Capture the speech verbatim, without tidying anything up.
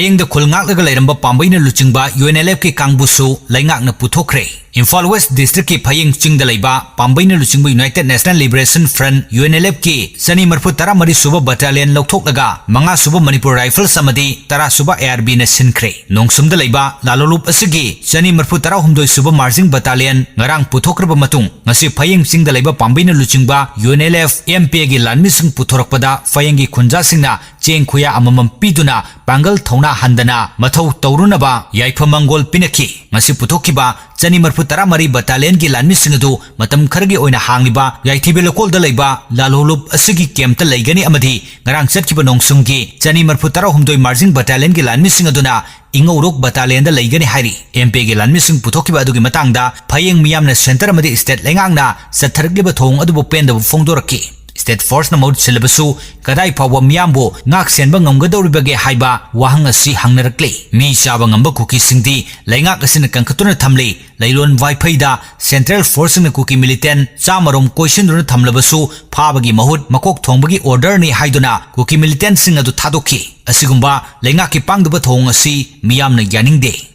ꯐꯌꯦꯡꯗ ꯈꯨꯜ ꯉꯥꯛꯂꯒ ꯂꯩꯔꯝꯕ ꯄꯥꯝꯕꯩꯅ ꯂꯨꯆꯤꯡꯕ UNLFꯀꯤ ꯀꯥꯡꯕꯨꯁꯨ ꯂꯩꯉꯥꯛꯅ ꯄꯨꯊꯣꯛꯈ꯭ꯔꯦ꯫ ꯏꯝꯐꯥꯜ ꯋꯦꯁ ꯗꯤꯁꯇ꯭ꯔꯤꯛꯀꯤ ꯐꯌꯦꯡ ꯆꯤꯡꯗ ꯂꯩꯕ ꯄꯥꯝꯕꯩꯅ ꯂꯨꯆꯤꯡꯕ United National Liberation Front, UNLFꯀꯤ ꯆꯅꯤ ꯃꯔꯤꯐꯨ ꯇꯔꯥꯃꯔꯤ ꯁꯨꯕ ꯕꯠꯇꯥꯂꯤꯌꯟ ꯂꯧꯊꯣꯛꯂꯒ ꯃꯉꯥ ꯁꯨꯕ ꯃꯅꯤꯄꯨꯔ ꯔꯥꯏꯐꯜꯁ ꯑꯃꯗꯤ ꯇꯔꯥ ꯁꯨꯕ ARBꯅ ꯁꯤꯟꯈ꯭ꯔꯦ꯫ ꯅꯣꯡꯁꯨꯝꯗ ꯂꯩꯕ ꯂꯥꯂꯣꯂꯨꯞ ꯑꯁꯤꯒꯤ ꯆꯅꯤ ꯃꯔꯤꯐꯨ ꯇꯔꯥꯍꯨꯝꯗꯣꯏ ꯁꯨꯕ ꯃꯥꯔꯆꯤꯡ ꯕꯠꯇꯥꯂꯤꯌꯟ ꯉꯔꯥꯡ ꯄꯨꯊꯣꯛꯈ꯭ꯔꯕ ꯃꯇꯨꯡ, ꯉꯁꯤ ꯐꯌꯦꯡ ꯆꯤꯡꯗ ꯂꯩꯕ ꯄꯥꯝꯕꯩꯅ ꯂꯨꯆꯤꯡꯕ UNLF MPAꯒꯤ ꯂꯥꯟꯃꯤꯁꯤꯡ ꯄꯨꯊꯣꯔꯛꯄꯗ ꯐꯌꯦꯡꯒꯤ ꯈꯨꯟꯖꯥꯁꯤꯡꯅ ꯆꯦꯡ ꯈꯨꯌꯥ ꯑꯃꯃꯝ ꯄꯤꯗꯨꯅ ꯄꯥꯡꯒꯜ ꯊꯧꯅꯥ ꯍꯟꯗꯅ ꯃꯊꯧ ꯇꯧꯔꯨꯅꯕ ꯌꯥꯏꯐ ꯃꯪꯒꯣꯜ ꯄꯤꯅꯈꯤ꯫ ꯉꯁꯤ ꯄꯨꯊꯣꯛꯈꯤꯕ ꯆꯅꯤ ꯃꯔꯤꯐꯨ ꯇꯔꯥꯃꯔꯤ ꯕꯠꯇꯥꯂꯤꯌꯟꯒꯤ ꯂꯥꯟꯃꯤꯁꯤꯡ ꯑꯗꯨ ꯃꯇꯝ ꯈꯔꯒꯤ ꯑꯣꯏꯅ ꯍꯥꯡꯂꯤꯕ ꯌꯥꯏꯊꯤꯕꯤ ꯂꯩꯀꯣꯜꯗ ꯂꯩꯕ ꯂꯥꯂꯣꯂꯨꯞ ꯑꯁꯤꯒꯤ ꯀꯦꯝꯞꯇ ꯂꯩꯒꯅꯤ ꯑꯃꯗꯤ ꯉꯔꯥꯡ ꯆꯠꯈꯤꯕ ꯅꯣꯡꯁꯨꯝꯒꯤ ꯆꯅꯤ ꯃꯔꯤꯐꯨ ꯇꯔꯥꯍꯨꯝꯗꯣꯏ ꯃꯥꯔꯆꯤꯡ ꯕꯠꯇꯥꯂꯤꯌꯟꯒꯤ ꯂꯥꯟꯃꯤꯁꯤꯡ ꯑꯗꯨꯅ ꯏꯉꯧꯔꯣꯛ ꯕꯠꯇꯥꯂꯤꯌꯟꯗ ꯂꯩꯒꯅꯤ ꯍꯥꯏꯔꯤ꯫ MPAꯒꯤ ꯂꯥꯟꯃꯤꯁꯤꯡ ꯄꯨꯊꯣꯛꯈꯤꯕ ꯑꯗꯨꯒꯤ ꯃꯇꯥꯡꯗ ꯐꯌꯦꯡ ꯃꯤꯌꯥꯝꯅ ꯁꯦꯟꯇꯔ ꯑꯃꯗꯤ ꯁ꯭ꯇꯦꯠ ꯂꯩꯉꯥꯛꯅ ꯆꯠꯊꯔꯛꯂꯤꯕ ꯊꯧꯑꯣꯡ ꯑꯗꯨꯕꯨ ꯄꯦꯟꯗꯕ ꯐꯣꯡꯗꯣꯔꯛꯈꯤ꯫ ꯁ꯭ꯇꯦꯠ ꯐꯣꯔꯁꯅ ꯃꯍꯨꯠ ꯁꯤꯜꯂꯕꯁꯨ ꯀꯗꯥꯏ ꯐꯥꯎꯕ ꯃꯤꯌꯥꯝꯕꯨ ꯉꯥꯛ ꯁꯦꯟꯕ ꯉꯝꯒꯗꯧꯔꯤꯕꯒꯦ ꯍꯥꯏꯕ ꯋꯥꯍꯪ ꯑꯁꯤ ꯍꯪꯅꯔꯛꯂꯤ꯫ ꯃꯤ ꯆꯥꯕ ꯉꯝꯕ ꯀꯨꯀꯤꯁꯤꯡꯗꯤ ꯂꯩꯉꯥꯛ ꯑꯁꯤꯅ ꯀꯟꯈꯠꯇꯨꯅ ꯊꯝꯂꯤ꯫ ꯂꯩꯔꯣꯟ ꯋꯥꯏꯐꯩꯗ ꯁꯦꯟꯇ꯭ꯔꯦꯜ ꯐꯣꯔꯁꯁꯤꯡꯅ ꯀꯨꯀꯤ ꯃꯤꯂꯤꯇꯦꯟ ꯆꯥꯝꯃꯔꯣꯝ ꯀꯣꯏꯁꯤꯟꯗꯨꯅ ꯊꯝꯂꯕꯁꯨ ꯐꯥꯕꯒꯤ ꯃꯍꯨꯠ ꯃꯀꯣꯛ ꯊꯣꯡꯕꯒꯤ ꯑꯣꯔꯗꯔꯅꯤ ꯍꯥꯏꯗꯨꯅ ꯀꯨꯀꯤ ꯃꯤꯂꯤꯇꯦꯟꯁꯤꯡ ꯑꯗꯨ ꯊꯥꯗꯣꯛꯈꯤ꯫ ꯑꯁꯤꯒꯨꯝꯕ ꯂꯩꯉꯥꯛꯀꯤ ꯄꯥꯡꯗꯕ ꯊꯧꯑꯣꯡ ꯑꯁꯤ ꯃꯤꯌꯥꯝꯅ ꯌꯥꯅꯤꯡꯗꯦ꯫